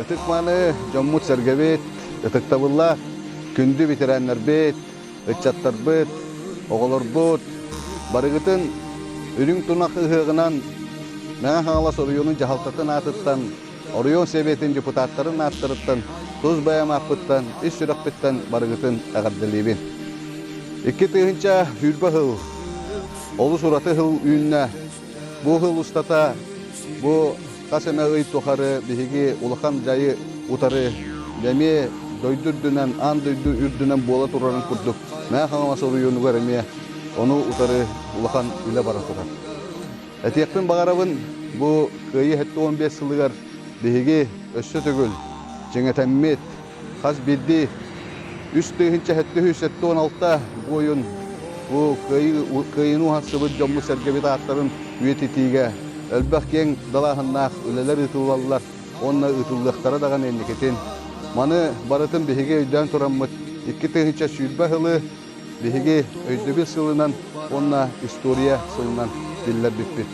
Ытык-мааны дьоммут-сэргэбит, ытыктабыллаах күндү ветераннарбыт, ыччаттарбыт, оҕолорбут барыгытын Үрүҥ Тунах ыһыаҕынан Мэҥэ Хаҥалас оройуонун дьаһалтатын аатыттан, оройуон Сэбиэтин депутаттарын ааттарыттан, тус бэйэм ааппыттан, ис сүрэхпиттэн барыгытын эҕэрдэлиибин. 2020 сыл олус ураты сыл үүннэ. Бу сыл устата бу хас эмэ ый тухары биһиги улахан дьайы утары эмиэ дойду үрдүнэн, аан дойду үрдүнэн буола турарын курдук Мэҥэ Хаҥалас оройуонугар эмиэ ону утары улахан үлэ бара турар. Этиэхпин баҕарабын, бу Кыайыы 75 сылыгар биһиги өссө төгүл чиҥэтэммит, Хас биирдии 3776 буойун бу кыайыыны уһансыбыт дьоммут-сэргэбит ааттарын үйэтитиигэ элбэх киэҥ далааһыннаах үлэлэр ыытыллаллар уонна ыытыллыахтара даҕаны инникитин. Маны барытын биһиги өйдөөн тураммыт 2020 сылы Биһиги өйдөбүл сылынан уонна история сылынан биллэрбиппит.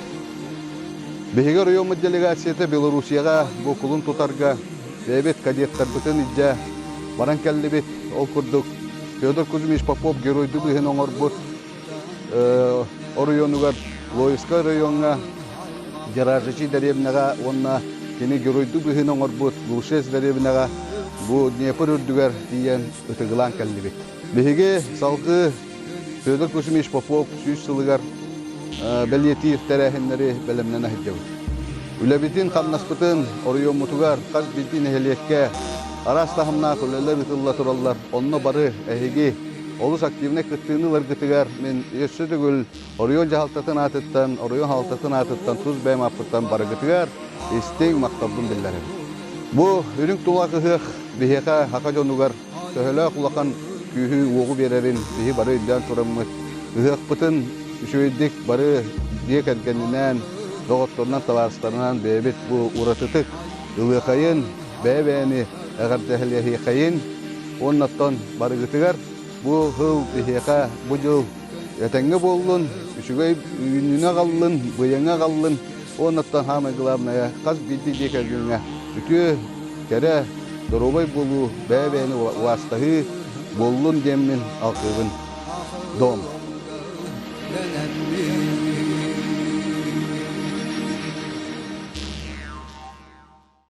Биһиги оройуоммут делегацията Белоруссияҕа бу кулун тутарга бэйэбит кадеттарбытын илдьэ баран кэллибит. Ол курдук Федор Кузьмич Попов геройдуу быһыыны оҥорбут оройуонугар Лоевскай оройуоҥҥа Деражичи дэриэбинэҕэ уонна кини геройдуу быһыыны оҥорбут Глушец дэриэбинэҕэ бу Днепр үрдүгэр тиийэн ытыгылаан кэллибит. Биһиги салгыы Федор Кузьмич Попов 100 сылыгар бэлиэтиир тэрээһиннэри бэлэмнэнэ сылдьабыт. Үлэбитин-хамнаспытын оройуоммутугар хас биирдии нэһилиэккэ араас таһымнаах үлэлэр ыытылла тураллар. Онно бары эһиги олус активнай кыттыыны ыларгытыгар мин өссө төгүл оройуон дьаһалтатын аатыттан, оройуон хаһалтатын аатыттан тус бэйэм ааппыттан барыгытыгар истиҥ махталбын биллэрэбин. Бу үрүҥ тулаах ыһыах биһиэхэ саха дьонугар Төһөлөөх улахан күүһү-уоҕу биэрэрин биһи бары өйдөөн тураммыт, ыһыахпытын үчүгэйдик бары дьиэ кэргэнинээн, доҕотторунан, табаарыстарынан бэйэбит бу уратытык ылыахайын, бэйэ-бэйэни эҕэрдэһэлиэхэйин уонна оттон барыгытыгар бу сыл биһиэхэ бу дьыл этэҥҥэ буоллун, үчүгэй үүнүүнү аҕаллын, быйаҥы аҕаллын уонна оттон саамай главное хас биирдии дьиэ кэргэҥҥэ үтүө, кэрэ, доруобай буолуу, бэйэ-бэйэни убаастаһыы буоллун диэммин алгыыбын. Дом.